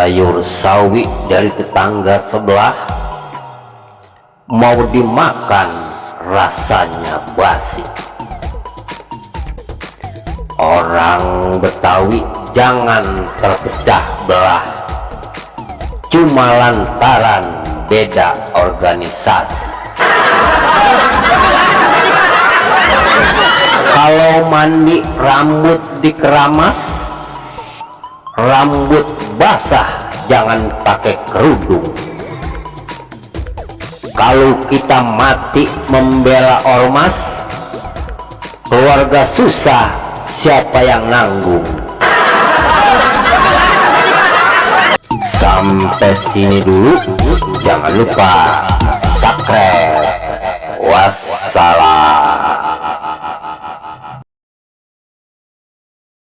sayur sawi dari tetangga sebelah, mau dimakan rasanya basi. Orang Betawi jangan terpecah belah cuma lantaran beda organisasi. Kalau mandi rambut dikeramas, rambut basah jangan pakai kerudung. Kalau kita mati membela ormas, keluarga susah, siapa yang nanggung? Sampai sini dulu, jangan lupa subscribe.